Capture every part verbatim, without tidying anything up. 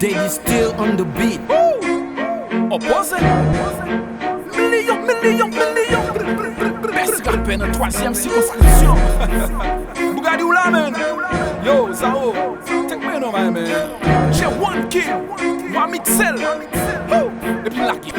Daddy still on the beat. Opoze. Milyon, milyon, milyon. Best rapè nan twazyèm sikonskripsyon. Bougadi w la, man. Yo, Zao. Take me no, my man. J one King. Wa Mixel. Epi lage.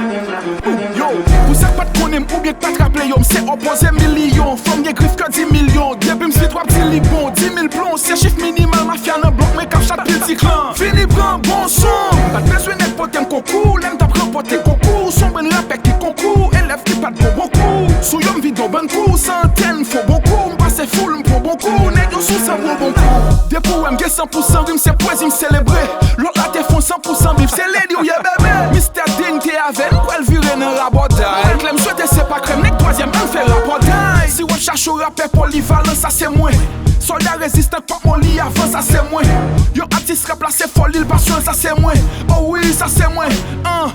Yo, pou sa k pa t konnen m oubyen k pa t raple yo, m se Opoze milyon. Fò m gen grif ke di milyon. Depi m street w ap di li bon. Di mil plon, se chif minimal mafya nan blòk mwen k ap chat pil ti klan. Vini pran bon son. M pa t bezwen nèg pote m konkou. Lè m t ap ranpòte konkou, s on bann rapè ki konkou. Elèv ki pa t bon bon kou. Sou yo m vide yon bann kou. San antèn, fò bon kou. M pase foul, m pran bon kou. Nèg yo sou san pran bon kou. Depi w wè m gen san pou san rim, se pwezi m selebre. Lòt la te fon san pou san bif, se lady w ye, bebe. Mistè Ding te avè n, kwè l vire nan rabòday. Klè m swete se pa krèm, nèg twazyèm, ann fè rapòday. Si w ap chache yon rapè polivalan, sa se mwen. Sòlda rezistan k p ap moli avan, sa se mwen. Yon atis rap la se foli l pasyon l, sa se mwen. O wi, sa se mwen. An.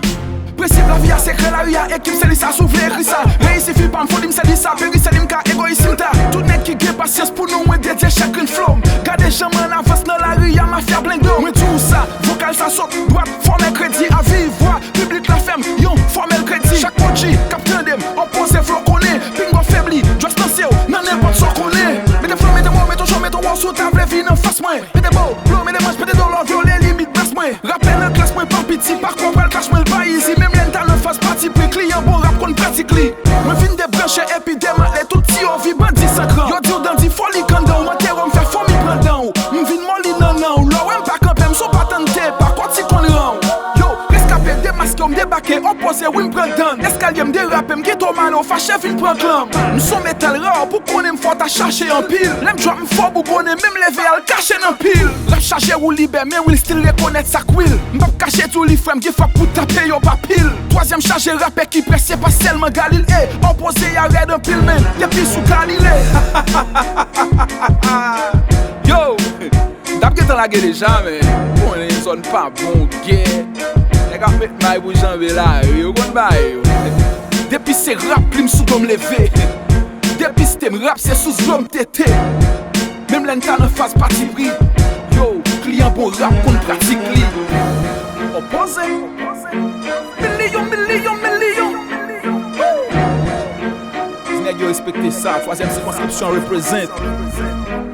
Prensip lavi a sekrè lari a, ekip se li sa, si w vle ekri sa. Reyisi fi pa m, foli m se li sa, peri se li m ka, egoyis si m ta. Tout nèg ki gen pasyans pou nou, mwen dedye chak grenn flow m. Gade jan m an avans nan lari a, mafya blende w. Mwen di w sa, vokal sa sot, dwat, fòmèl kredi, avi, vwa, piblik la fè m yon fòmèl kredi. Chak O G k ap tande m, Opoze flow konnen, pinga w febli, just lanse w nan nenpòt sa w konnen. Mete flow, mete mo, mete w cho, mete w wo, si w ta vle vin anfas mwen. Pete bo, blo, mete manch, pete do, lò vyole limit bas mwen. Rapè nan klas mwen pa piti, pa kwè w pral clash mwen, l pa easy. Menm lè n t al nan faz pati pri, kliyan bon rap konn pratik li. Mwen vin debranche epi demantle tout ti ovi bandi san kran. Yo di w dandi foli k anndan w, antere w m fè fomi pran dan w. M vin moli nannan w, lè w wè m pa kanpe m sou patante, pa kò ti konn ran w. Yo, reskape, demaske w m debake, Opoze wi m pran dan. Eskalye m derape, m kite w male, w fache vin pran klanm. M s on metal ra, pou konnen m fò w ta chache anpil. Lè m drop m fò bougonnen, menm leve al kache nan pil. Rap chaje ou libè, men wi l still rekonèt sa k wi l. M p ap kache di w li frè m, gen frap pou tape yo pa pil. Twazyèm chaje rapè ki prese pa sèlman Galil, e Opoze a rèd anpil, men depi sou Galile. Yo! M t ap gentan lage deja, men konnen zòn pa bon, gè. Nèg ap met may pou janbe lari, yo konn bagay yo. Depi se rap, plim sou do m leve. Depi se te m rap, se sous dlo m tete. Menm lè n t al nan faz pati pri. Yo, kliyan bon rap konn pratik li. Opoze. Milyon, milyon, milyon. Ti nèg yo respekte sa. Twazyèm sikonskripsyon represent.